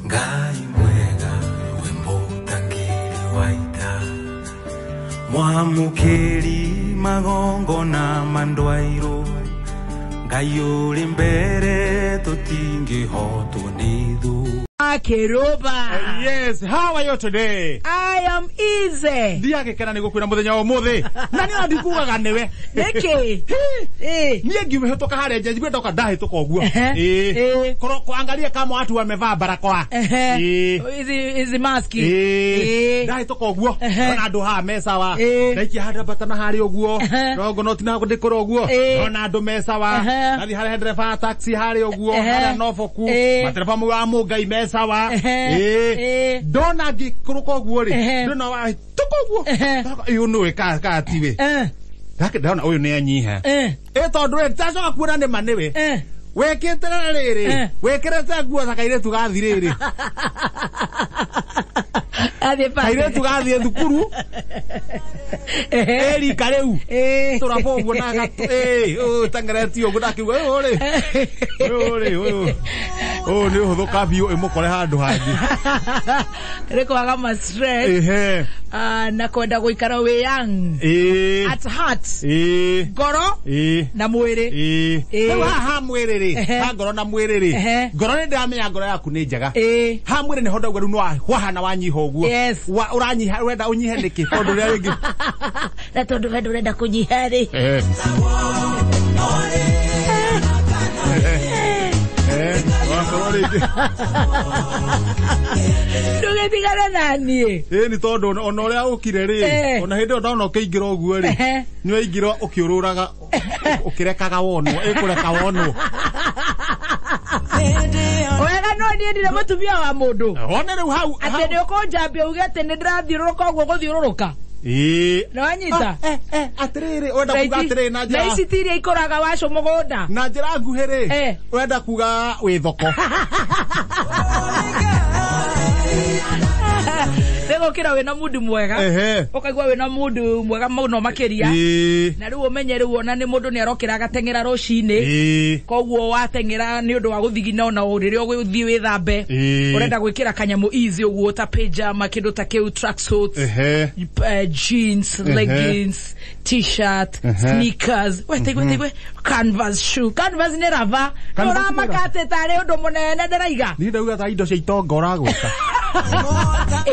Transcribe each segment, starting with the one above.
Ngai mwega wĩmũtangĩri wa ita mwamũkĩri magongona mandwairũ Ngai ũrĩ mbere tũtingĩhotwo nĩ thũ. Keroba. Yes, how are you today? I am easy. Ndiagĩkena nĩ gũkwĩra mũthenya wa ũmũthĩ. Na nĩ ndikugaga nĩwe. Nĩkĩ? Eh. Niĩ ngiumĩhĩtũka harĩa nja njigue ndoka ndahĩtũka ũguo. Ehe. Ĩĩ. Korwo kuangalia kama watu wamevaa barakoa. Ehe. Ĩĩ. Hizi hizi maski. Ĩĩ. Ĩĩ. Ndahĩtũka ũguo. Ehe. Ona andũ haha me sawa. Ĩĩ. Ndaikia handũ mbatana harĩa ũguo. Ehe. Rongo noti na ndĩkũra ũguo. Ĩĩ. Ona andũ me sawa. Ehe. Ndathiĩ harĩa ndereba wa taxi harĩa ũguo. Ehe. Harĩa Norfolk. Ĩĩ. Matereba mau wa Mũngai me sawa. Ehe. Ĩĩ. Ĩĩ. Ndona ngĩkũrũka ũguo rĩ. Ehe. Ndona wahĩtũka ũguo. Ehe. Ũyũ nĩwe ka tiwe. Eh. Ndake ndona ũyũ nĩ anyiha. Eh. Ĩ tondũ rĩ ndacoka kuona nĩ ma nĩwe. Eh. Wĩkĩte rĩrĩ. Eh. Wĩkĩrĩte nguo ta kairĩtu gathi rĩrĩ. Athiĩ pa. Kairĩtu gathiĩ thukuru. Ehe. Ĩrika rĩu. Eh. Tũraba ũguo na gatũ. Ĩ, ũyũ ũteng'eretie ũguo ndakiuga ũyũ rĩ. Ũyũ rĩ, ũyũ. Ũyũ nĩ ũhũthũka biũ ĩmũkore handũ hangĩ. Nĩ kwaga ma stress. Ehe. Ah, na kwenda gũikara wĩ young. Ĩ. At heart. Ĩ. Ngoro Ĩ. na mwĩrĩ. Ĩ. Ĩ. Rĩu haha ha mwĩrĩ rĩ, Ehe. ha ngoro na mwĩrĩ rĩ. Ehe. Ngoro nĩ ndĩramenya ngoro yaku nĩ njega. Ĩ. Ha mwĩrĩ nĩho ndauga rĩu nĩ wahana wanyiha ũguo. Yes. Wa ũranyiha ũrenda ũnyihe nĩkĩ? Tondũ ũrĩa rĩngĩ. Na tondũ we ndũrenda kũnyiha rĩ. Eh. Eh, wakorwo rĩngĩ. Ndũgĩtigane na niĩ. Ĩ nĩ tondũ ona ũrĩa ũkire rĩ, Eh. ona hĩndĩ ĩyo ndona ũkĩingĩra ũguo rĩ, Ehe. nĩ waingĩra ũkĩũrũraga ũkĩrekaga wonwo, ĩkũreka wonwo. Wega no niĩ ndire mũtumia wa mũndũ. One rĩu hau. Atĩ nĩ ũkũnjambia uge atĩ nĩ ndĩrathiũrũrũka ũguo gũthiũrũrũka. Ĩ. Nĩ wanyita? Ah, eh, eh, atĩrĩrĩ, ũrenda kuga atĩrĩrĩ na Na njĩra ici ti iria ikũraga wacũ mũgũnda. na njĩra nguhĩ rĩ, Eh. ũrenda kuga wĩ thoko. Nĩ gũkĩra wĩna mundu mwega. Ehe. Ũkaigua wĩna mundu mwega mũno makĩria. Ĩ. Na rĩu ũmenye rĩu ona nĩ mũndũ nĩ arokĩra agateng'era rũcinĩ. Ĩ. Koguo wateng'era nĩ ũndũ wa gũthigina ona rĩrĩa ũgũthiĩ wĩthambe. Ĩ. Ũrenda gwĩkĩra kanyamũ easy ũguo ta pyjama kĩndũ ta kĩu tracksuit. Ehe. Jeans, leggings, t-shirt, Ehe. sneakers. We taigwe taigwe canvas shoe. Canvas nĩ raba. Canvas nĩ Ũramaka raba. atĩ tarĩ ũndũ mũnene ndĩraiga. Niĩ ndauga ta indo cia itonga ũragwĩka.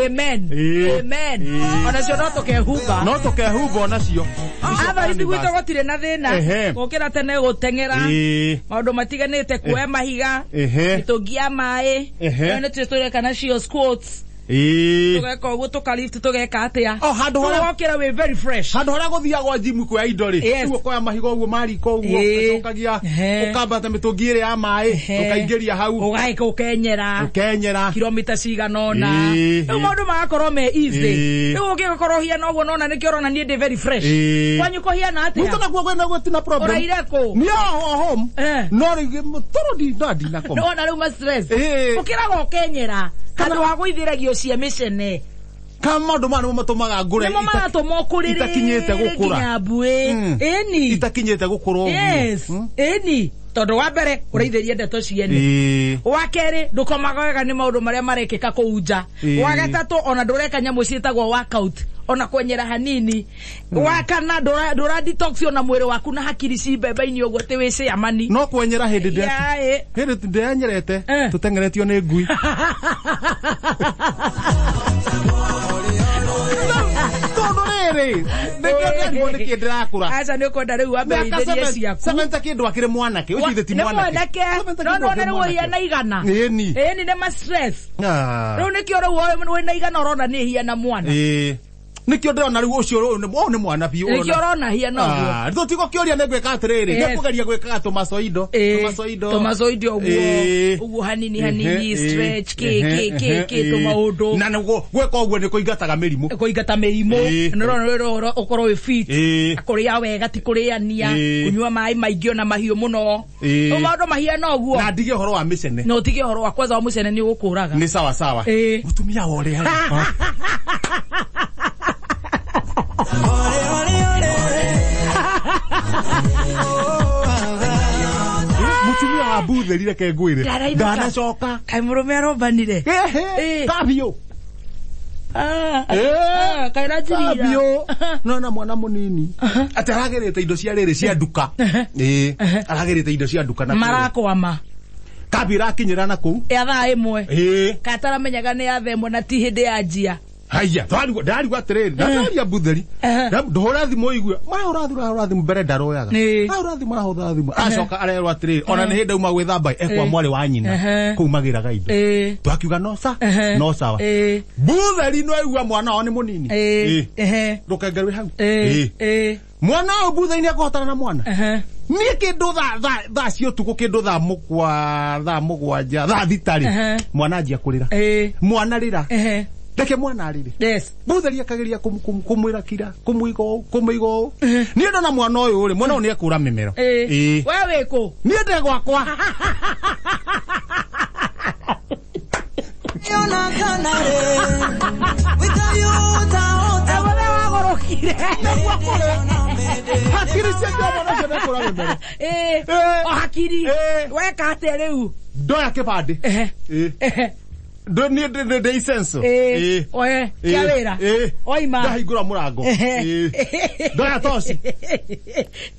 Amen. Ĩ. Amen. Ĩ. Onacio no tũkehumba. No tũkehumba onacio. Otherwise gwitũ gũtirĩ na thĩna. Ehe. Gũkĩra tene gũteng'era. Ĩ. Maũndũ matiganĩte kuoya mahiga. Ehe. Mĩtũngi ya maĩ. Ehe. Ĩyo nĩ tũreka nacio squats. Ĩ. Tũgeka ũguo tũkalift tũgeka atĩa. O handũ harĩa Ũgokĩra wĩ very fresh. handũ harĩa gũthiagwo njimu kuoya indo rĩ, Yes. rĩu ũkoya mahiga ũguo mariko ũguo, Ĩ. ũgacokagia, Ehe. ũkambata mĩtũngi ĩrĩa ya maĩ, Ehe. ũkaingĩria hau, Ũgagĩka ũkenyera. ũkenyera. Kilomita cigana ũna. Ĩ. Rĩu maũndũ magakorwo me easy. Ĩ. Rĩu ũngĩgĩkorwo ũhiana ũguo nona nĩkĩo ũrona niĩ ndĩ very fresh. Ĩ. Kwanyu kũhiana Gwitũ atĩa? nakuo kwĩna gũtirĩ problem. Ũraire kũ? Niĩ o home. Eh. No rĩu toro ndinakoma. Nĩwona rĩu ma stress. Ĩ. Ũkĩraga ũkenyera. Handũ ha gũithĩragio cia mĩcene. Kana maũndũ maya nĩmo matũmaga ngũre Nĩmo maratũma ũkũrĩrĩre itakinyĩte gũkũra. nginya mbuĩ. Ĩni. itakinyĩte gũkũra ũguo. Yes. Ĩni. Tondũ wa mbere ũraithĩria ndeto ciene. Ĩ. Wa kerĩ ndũkomaga wega nĩ maũndũ marĩa marekĩka kũu nja. Ĩ. Wa gatatũ ona ndũreka nyamũ ciĩtagwo workout ona kwenyera hanini. Wa kana ndũra detox ona mwĩrĩ waku na hakiri ci mbembe-inĩ ũguo atĩ wĩ ciamani. No kwenyera hĩndĩ ndĩa Yaĩ. hĩndĩ ndĩrenyerete Eh. tũteng'eretio nĩ ngui. Tondũ rĩrĩ nĩkĩo nĩkĩ ndĩrakũra. Aca nĩ ũkwenda rĩu wambe Mĩaka wĩithĩrie ciaku. 70 kĩndũ akĩrĩ mwanake ũcio ithe ti Nĩ mwanake. mwanake. 70 No kĩndũ nĩwona akĩrĩ rĩu mwanake. ũhiana igana. Ĩni. Ĩni nĩ ma stress. Ah. Rĩu nĩkĩo rĩu wĩna igana ũrona nĩ hiana mwana. Ĩ. Nĩkĩo ndĩrona rĩu ũcio ũyũ nĩ mwana biũ. Nĩkĩo ũrona hiana ũguo. Ah, tũtigũkĩũria nĩ ngwĩka atĩrĩrĩ, Yes. nĩ kũgeria gwĩkaga tũmacoindo, Ĩ, tũmacoindo. tũmacoindo ũguo Ĩ. ũguo hanini hanini Ehe, stretch kĩ ehe, kĩ kĩ ehe, kĩ ĩ. tũmaũndũ Na nĩguo gwĩka ũguo nĩ kũingataga mĩrimũ. kũingata mĩrimũ Ĩ. nĩ ũrona rĩrĩ ũkorwo wĩ fit Ĩ. kũrĩa wega ti kũrĩania Ĩ. kũnyua maĩ maingĩ ona mahiũ mũno Ĩ. Rĩu maũndũ mahiana ũguo Na ndige ũhoro wa mĩcene. na ũtige ũhoro wa kwanza wa mũcene nĩ ũgũkũraga Nĩ sawa sawa. Ĩ. Mũtumia wa ũrĩa. Mũtumia wa mbuthi. Butheri reke ngwĩre. Ndarainũka. Ndanacoka. Kaĩ mũrũme arombanire. Ehe, Eh. kabiũ. Ah, Eh, ah, kaĩ ranjirira. kabiũ. No na mwana mũnini. Atĩ aragĩrĩte indo cia rĩrĩ cia nduka. Ĩĩ, aragĩrĩte indo cia nduka na kũu. Marakwama. Kabiũ ĩrakinyĩra na kũu. Ya thaa ĩmwe. Ĩĩ. Kataramenyaga nĩ ya thaa ĩmwe na ti hĩndĩ ya njia. Haya, twarigwo ndarigwo atĩrĩrĩ, ndacaria Butheri. Ndũhũra thimũ igue, marahũra thimũ, marahũra thimũ mbere ndaroyaga. Ĩĩ. Marahũra thimũ, marahũra thimũ. Acoka arerwo atĩrĩrĩ, ona nĩ hĩndĩ auma gwĩthamba ekwa mwarĩ wa nyina. Kũu magĩraga indo. Ĩĩ. Twakiuga no sa, no sawa. Ĩĩ. Butheri no aigua mwana wao nĩ mũnini. Ĩĩ. Ĩĩ. Ehe. Rũkenge rwĩ hau. Ĩĩ. Ĩĩ. Ĩĩ. Mwana ũyũ Butheri nĩ ekũhotana na mwana. Ehe. Niĩ kĩndũ thaa cia ũtukũ kĩndũ thaa 7, thaa 6 rĩ. Mwana anjia kũrĩra. Ĩĩ. Mwana rĩra. Ehe. Reke mwana arĩre. Yes. Butheri akageria kũmwĩra kira, kũmũiga ũũ, kũmũiga ũũ. Niĩ ndona mwana ũyũ rĩ, mwana ũyũ nĩ ekũra mĩmero. Ĩĩ. Ĩĩ. We wĩ kũ? Niĩ ndĩ gwakwa. Mũthee wagũrũkire. Hakiri cia mwana ũcio nĩ ekũra mĩmero. Ĩĩ. Ĩĩ. O hakiri. Ĩĩ. Weka atĩa rĩu? Ndoya kĩbandĩ. Ehe. Ĩĩ. Ehe. Niĩ ndĩ icenso. Ĩĩ. Oe, kĩa wĩra. Ĩĩ. Oima. Ndahingũra mũrango. Ehe. Ĩĩ. Ndoya toci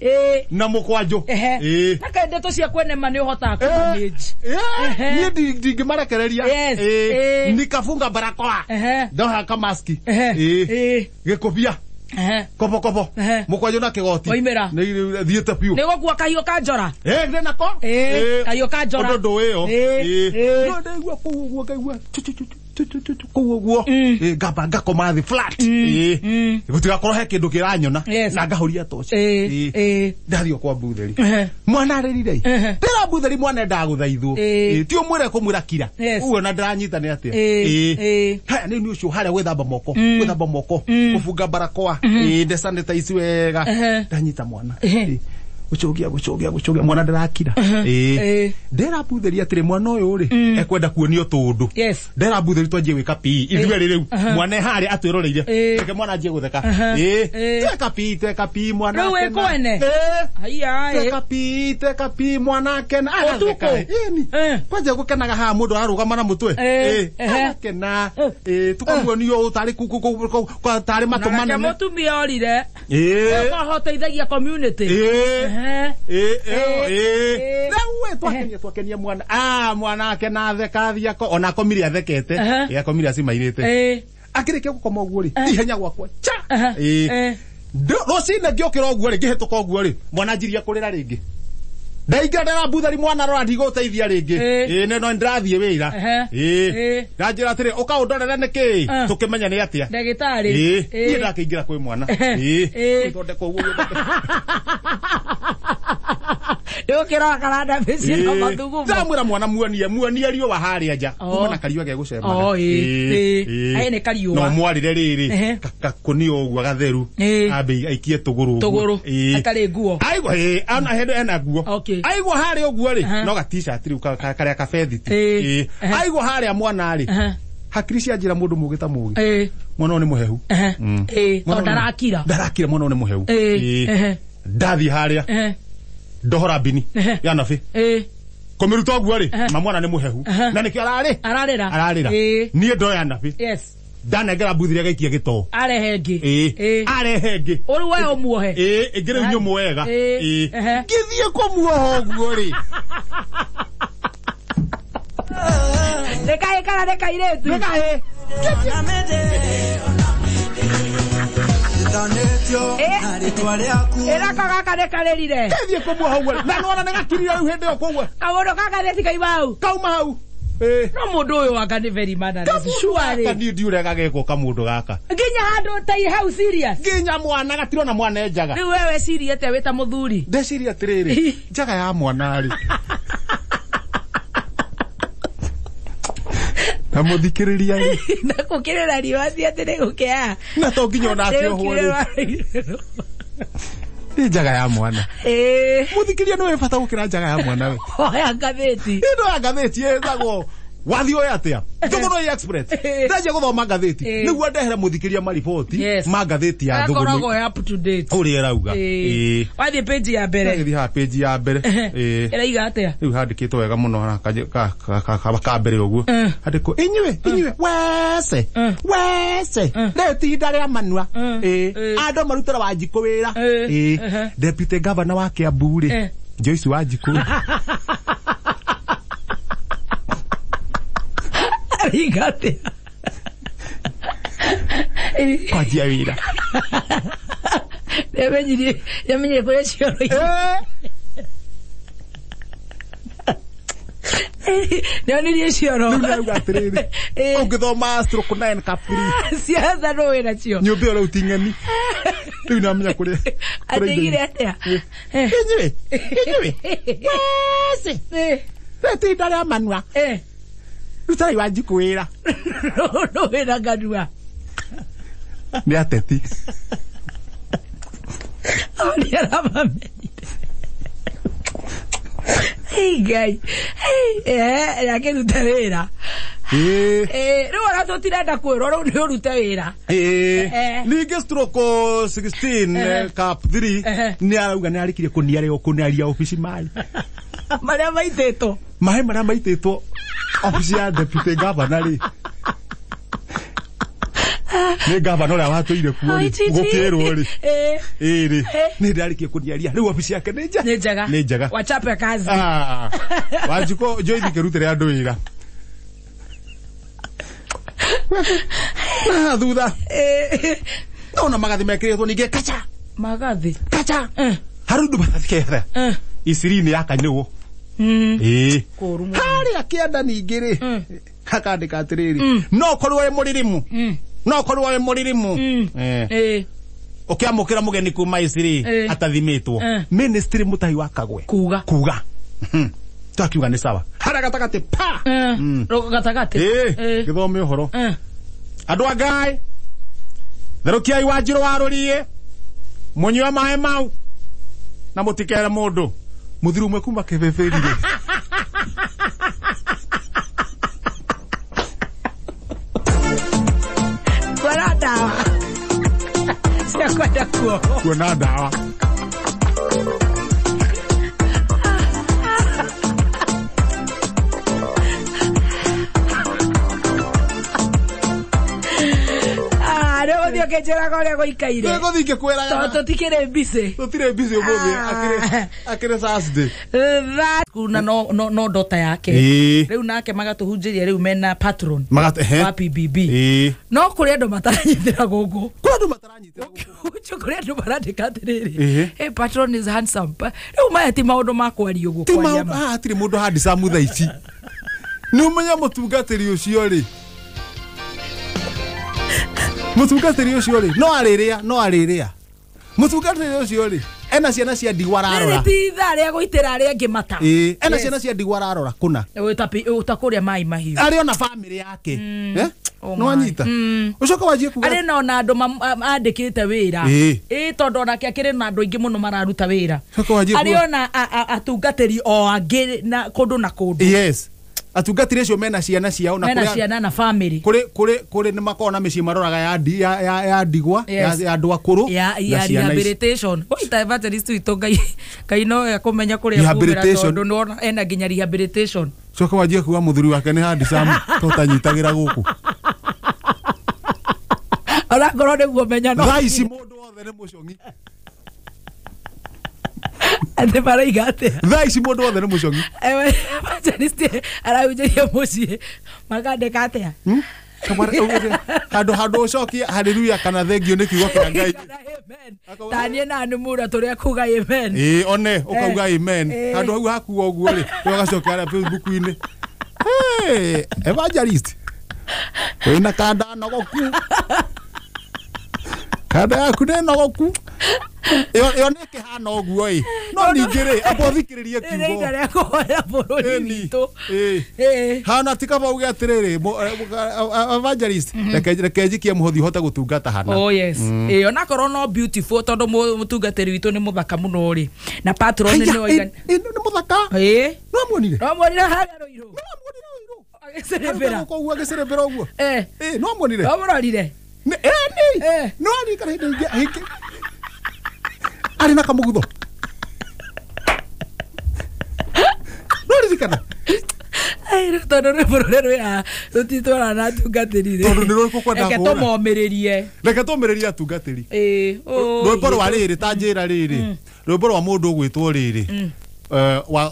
Ĩĩ. na mũkwanjũ. Ehe. Ĩĩ. Na kaĩ ndeto cia kwenema nĩ ũhotaga kũmanage. Ĩĩ. Ehe. Niĩ ndingĩmarekereria. Yes. Ĩĩ. Ĩĩ. Nikafunga barakoa. Ehe. Ndoya kamaski. Ehe. Ĩĩ. Ĩĩ. Gĩkũbia. Ehe. Kobokobo. Ehe. Mũkwanjũ na kĩgoti. Waimĩra. Nĩ thiĩte biũ. Nĩ gũkua kahiũ ka njora. Ĩĩ, ndĩ nako. Ĩĩ, kahiũ ka njora. Ũndũ ndũĩ ĩyo. Ĩĩ, Ĩĩ. ĩĩ. No ndaigua kũu ũguo ngaigua chu chu chu chu chu chu chu kũu ũguo. Ĩĩ, ngamba ngakoma thĩ flat. Ĩĩ. Gũtigakorwo he kĩndũ kĩranyona. Yes. Na ngahoria toci. Ĩĩ, ĩĩ. Ndathiĩ kwa Butheri. Ehe. Mwana arĩrire. Ehe. Ndĩra Butheri mwana endaga gũthaithwo. Ĩĩ. Ĩĩ, ti ũmwĩre kũmwĩra kira. Yes. Ũguo na ndĩranyita nĩ atĩa. Ĩĩ, ĩĩ. Haya nĩ ũcio harĩa gwĩthamba moko, gwĩthamba moko, kũbunga barakoa. Ĩĩ, ndĩ sanitize wega. Ehe. Ndanyita mwana. Ehe. Ĩĩ. Gũcũgia gũcũgia gũcũgia mwana ndarakira. Ĩĩ. Ĩĩ. Ndĩra Butheri atĩrĩ mwana ũyũ rĩ ekwenda kuonio tũndũ. Yes. Ndĩra Butheri twanjie gwĩka PE ithuerĩ rĩu mwana e harĩa atwĩroreire. Ĩĩ. Reke mwana anjie gũtheka. Aha. Ĩĩ. Ĩĩ. Tweka PE tweka PE mwana. Rĩu wĩ akena. kwene? Ĩĩ. Haiya, ĩĩ. Tweka PE tweka PE mwana akena. Ũtukũ? Agatheka. Ĩni. Eh. Kwanja gũkenaga haha mũndũ ararũgama na mũtwe. Ĩĩ. Ehe. Agakena. Ĩĩ tukamuonio ũũ tarĩ tarĩ matũ Na reke manene. mũtumia orire. Ĩĩ. Ũkahoteithagia community. Ĩĩ. Ehe. Ĩĩ, ĩyo, Ĩĩ. ĩĩ. Rĩu ĩ, twakenia twakenia mwana ah mwana akena atheka athiĩ ako ona akomire athekete Ehe. Ĩĩ, akomire acimairĩte Ĩĩ. akĩrĩkia gũkoma ũguo rĩ ihenya gwakwa cha Ehe. Ĩĩ. Ĩĩ. Rũcinĩ ngĩũkĩra ũguo rĩ ngĩhĩtũka ũguo rĩ mwana anjirie kũrĩra rĩngĩ ndaingĩra ndĩra Butheri mwana rora ndigũteithia rĩngĩ Ĩĩ. ĩĩ nĩ no ndĩrathiĩ wĩra Ehe. ĩĩ Ĩĩ. ndanjĩra atĩrĩ ũka ũndorere nĩkĩ Ah. tũkĩmenya nĩ atĩa Ndagĩtarĩ. ĩĩ Ĩĩ. niĩ ndakĩingĩra kwĩ mwana Ehe. ĩĩ Ĩĩ. gũthondeka ũguo gũthondeka Nĩ gũkĩrora karanda mĩciĩ na mathugumo. ndamwĩra mwana muonie muonie riũa harĩa nja Oh. kuma na kariũa gegũcemaga Oh, ĩĩ, ĩĩ. Aya nĩ kariũa. no mwarĩre Ehe. rĩrĩ gakũnia ũguo gatheru Ĩĩ. ambe aikie tũgũrũ ũguo. Tũgũrũ. Ĩĩ. Hatarĩ nguo. aigua ĩĩ ana hendo ena nguo Okay. aigua harĩa ũguo rĩ Aha. no ga t-shirt rĩu karĩa kabethiti Ĩĩ. Ĩĩ. Ehe. aigua harĩa mwana rĩ Ehe. hakiri cia njĩra mũndũ mũgĩ ta mũgĩ Ĩĩ. mwana ũyũ nĩ mũhehu Ehe. Mm. Ĩĩ. Mwana Tondũ ũyũ nĩ- ndarakira. ndarakira mwana ũyũ nĩ mũhehu Ĩĩ. Ĩĩ. Ehe. ndathiĩ harĩa Ehe. ndohora mbini Ehe. ya nabĩ Ĩĩ. kũmĩruta ũguo rĩ Ehe. ma mwana nĩ mũhehu Ehe. na nĩkĩo ararĩ Ararĩra. ararĩra Ĩĩ. niĩ ndoya nabĩ Yes. ndanengera mbuthiri agaikia gĩtoo Arehe ĩngĩ. ĩĩ Ĩĩ. arehe ĩngĩ Ũrĩu we ũmuohe. ĩĩ ĩngĩ rĩu nyũmũ wega Ĩĩ. ĩĩ Ehe. ngĩthiĩ kũmuoha ũguo rĩ Nĩ kahĩĩ kana nĩ kairĩtu? nĩ kahĩĩ Ĩ nako gaka nĩ karĩrire. ngĩthiĩ kũmuoha ũguo rĩ na nĩwona nĩ gakirire rĩu hĩndĩ ĩyo kũguo Kamũndũ gaka nĩ cikaima hau. kauma hau ĩĩ No mũndũ ũyũ wanga nĩ very mannerless. Surely. Gaka niĩ ndiũrĩa gagekwo kamũndũ gaka Nginya handũ ta hau serious. nginya mwana gatirona mwana enjaga Rĩu we weciria atĩa wĩ ta mũthuri? ndeciria atĩrĩrĩ njaga ya mwana rĩ na mũthikĩrĩria rĩ Na gũkĩrĩra riũa ti atĩ nĩ gũkĩa. na to nginya ona akĩohwo rĩ nĩ njaga ya mwana Ĩĩ. mũthikĩrĩria nĩ wĩ bata gũkĩra njaga ya mwana we Oya ngathĩti. ĩno ya ngathĩti ĩtagwo Wathiĩ oya atĩa Thũgũnũi Express ndanjia gũthoma ngathĩti Eh. nĩguo ndehere mũthikĩria mariboti Yes. ma ngathĩti ya Akoragwo Thũgũnũi up to date. ũrĩa ĩrauga. Eh. Ĩĩ. Wathiĩ page ya mbere. Gĩthiĩ haha page ya mbere. Ĩĩ. Ĩraiga atĩa? Rĩu handĩkĩtwo wega mũno haha ka mbere ũguo. Mm. Handĩkwo inyuĩ inyuĩ wece Mm. wece rĩtinda rĩa manua. Mm. Ĩĩ. Eh. Andũ marutĩra Wanjikũ wĩra. Eh. Ĩĩ. Ehe. Deputy Governor wa Kiambu rĩ Eh. Joyce Wanjikũ. Araiga atĩa? Kwanjia wĩra. Nĩamenyire kũrĩa cioro nĩonirie cioro. Rĩu nĩrauga atĩrĩrĩ Eh. ũngĩthoma stroke 9 cap 3 Ciatha no wĩna cio. nyũmba ĩyo rĩu ti ng'eni. Rĩu nĩamenya kũrĩa Atigire atĩa? Eh. Inyuĩ inyuĩ wece Eh. rĩtinda rĩa manua Eh. rutai Wanjikũ wĩra. No wĩna nganua. Nĩ ateti. Hau nĩ aramamenyire. Hey, Ngai. Hey, eh, akĩruta wĩra. Ĩĩ. Eh, rĩu ona tũtirenda kwĩrwo rĩu nĩ ũrute wĩra. Ĩĩ. Eh. Ningĩ stroke 16 Eh. cap 3 Eh. nĩ arauga nĩ arĩkirie kũniaria kũniaria obici maĩ. Marĩa maitĩtwo. Maĩ marĩa maitĩtwo obici ya deputy governor rĩ. Nĩ governor ũrĩa watũire kuo rĩ gũkĩrwo rĩ. Eh. Ĩĩ rĩ. Eh. Nĩ ndarĩkia kũniaria rĩu obici yake nĩ njega. Nĩ njega. Nĩ njega. Wachape kazi. Ah. Wanjikũ Joyce kĩrutĩre andũ wĩra. Na thutha Eh. nona magathi mekĩrĩtwo ningĩ kacha Magathi. kacha Eh. harundu mathiketha Eh. isirini ya kanyũgũ Mm. ĩĩ Kũũru mũno. harĩa kĩanda ningĩ rĩ Mm. hakandĩka atĩrĩrĩ no ũkorwo wĩ mũrĩrĩmu Mm. no ũkorwo wĩ mũrĩrĩmu Mm. Eh. Eh. ũkĩamũkĩra mũgeni kuma isiri Eh. atathimĩtwo Eh. ministry mũtahi wa Kagwe Kuga. kuga Mhm. twakiuga nĩ sawa harĩa gatagatĩ pa Eh. Mm. Gatagatĩ. ĩĩ Eh. gĩthome ũhoro Eh. andũ a Ngai therũkiai Wanjirũ wa rũriĩ mũnyue maĩ mau na mũtikere mũndũ mũthuri ũmwe kuma kĩbĩbĩri-rĩ Kuona ndawa. Cia kwenda kuohwo. kuona ndawa. Ah, rĩu ũthiĩ ũkĩnjĩraga ũrĩa gũikaire. Nĩngũthiĩ ngĩkwĩraga. Tondũ tũtikĩrĩ busy. Tũtirĩ busy ũmũthĩ Ah. akĩrĩ Thursday. That na no no no ndota yake. Ĩĩ. Rĩu nake magatũhunjĩria rĩu mena patron Magat ehe. wa PBB. Ĩĩ. No kũrĩ andũ mataranyitĩra gũkũ. Kũrĩ andũ mataranyitĩra gũkũ. Ũcio kũrĩ andũ marandĩka atĩrĩrĩ. Ĩĩ. Hey, patron is handsome. Rĩu maya ti maũndũ ma kwaria ũguo Ti kwaria maũndũ ma. haha hatirĩ mũndũ handsome thaa ici. Nĩ ũmenye mũtungatĩri ũcio rĩ. Mũtungatĩri ũcio rĩ no arĩrĩa no arĩrĩa. Mũtungatĩri ũcio rĩ ena ciana cia ndigwa Rĩrĩ ararora. ti ithaa rĩa gũitĩra arĩa angĩ mata. Ĩĩ ena Yes. ciana cia ndigwa ararora kũna. Ũta kũrĩa maĩ mahiũ. Arĩ ona bamĩrĩ yake. Eh? Oh Nĩ my. wanyita? Mm. Ũcoke wanjie kuga Arĩ na ona andũ andĩkĩte wĩra. Ĩĩ. Ĩĩ tondũ onake akĩrĩ na andũ aingĩ mũno mararuta wĩra. Coka wanjie Arĩ kuga ona atungatĩri o angĩ na kũndũ na kũndũ. Yes. Atungatĩri acio mena ciana ciao na Mena kũrĩa ciana na family. kũrĩ kũrĩ kũrĩ nĩ makoragwo na mĩciĩ maroraga ya ndi ya ya ya ndigwa Yes. ya andũ akũrũ Ya na ya ciana ici. rehabilitation. Oi ta evangelist witũ Ngai Ngai no ekũmenya kũrĩa kumĩra Rehabilitation. tondũ nĩwona ena nginya rehabilitation. Coka wanjie kuga mũthuri wake nĩ handsome totanyitagĩra gũkũ. Onakorwo nĩguo menya no. Thaa ici mũndũ wothe nĩ mũcong'i. Atĩ maraiga atĩa? Thaa ici mũndũ wothe nĩ mũcong'i. Evangelist arahunjĩria mũciĩ makandĩka atĩa? Handũ handũ ũcokie haleluya kana thengio nĩ kiugo kĩa Ngai. Kana amen. Tanie na nĩ mura tũrĩa kuga amen. Ĩĩ one ũkauga amen. Eh. Handũ hau hakuga ũguo rĩ ũgacokia harĩa Facebook-inĩ. Hey, evangelist. Wĩna kanda nogoku. Kanda yaku nĩ nogoku. Ĩyo nĩ ĩkĩhana ũguo ĩ. No ningĩ rĩ amba ũthikĩrĩrie Rĩrĩ ihinda kiugo. rĩa kũhoya bũrũri Ĩni. witũ. Ĩĩ. Ĩĩ. Hana ti kaba uge atĩrĩrĩ evangelist reke njikie mũhothi ũhote gũtungata hana. Oh yes. Ĩĩ onakorwo no beautiful tondũ mũtungatĩri witũ nĩ mũthaka mũno rĩ. Na patron Haiya, nĩ oiga. ĩ, ĩ, nĩ mũthaka. Ĩĩ. No muonire? No muonire harĩa Rũirũ. No muonire Rũirũ? Agĩcĩrĩmbĩra. Koguo agĩcĩrĩmbĩra ũguo. Eh. Ĩ, no muonire. Wamũrorire? Nĩ ĩ Eh. no aririkana hĩndĩ ĩngĩ hĩngĩ arĩ na kamũgutho. No ririkana. Ai, rĩu tondũ rwĩmbo rũrĩa rwĩ haha rũtitwarana na atungatĩri rĩ. Tondũ nĩ rũrĩkũ kwenda Reke kũhũra. tũmomĩrĩrie. Reke tũmĩrĩrie atungatĩri. Ĩĩ, ũ- Rwĩmbo rwa rĩrĩ ta njĩra rĩrĩ. Rwĩmbo rwa mũndũ ũgwĩtwo rĩrĩ.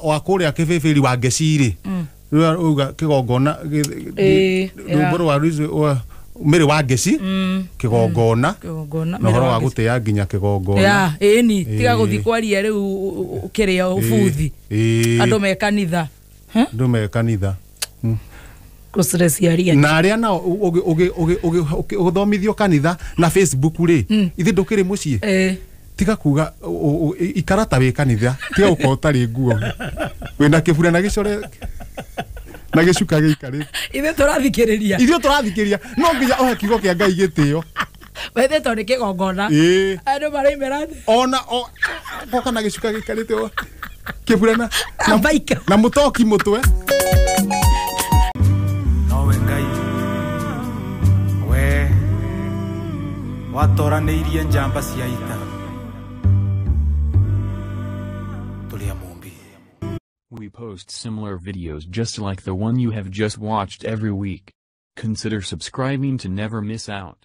Wa kũrĩa kĩbĩbĩri wa ngeci rĩ. Rũrĩa rauga kĩgongona Ĩĩ, rwĩmbo rwa Mĩrĩ wa ngeci kĩgongona Kĩgongona, na Mĩrĩ ũhoro wa wa Ngeci. gũtĩa nginya kĩgongona. Ya, ĩni tiga Ĩĩ. gũthiĩ kwaria rĩu ũkĩrĩa ũbuthi. Ĩĩ. Andũ me kanitha. Andũ me kanitha. Gũstress aria. Na arĩa nao ũgĩthomithio kanitha na Facebook rĩ, ithe ndũkĩrĩ mũciĩ. Ĩĩ. Tiga kuga ikara ta wĩ kanitha, tiga gũkorwo ũtarĩ nguo wĩna kĩbura na gĩcore na gĩcuka gĩikarĩte. Ithuĩ tũrathikĩrĩria. Ithuĩ tũrathikĩrĩria no nginya ũhe kiugo kĩa Ngai gĩtĩo. Wethe tondũ nĩ kĩgongona. Ĩĩ. Andũ maraimĩra thĩ. Ona goka na gĩcuka gĩikarĩte ũũ, kĩbura na Baika. na mũtoki mũtwe. Nowe Ngai we watoranĩirie njamba cia ita tũrĩ a Mũmbi. We post similar videos just like the one you have just watched every week. Consider subscribing to never miss out.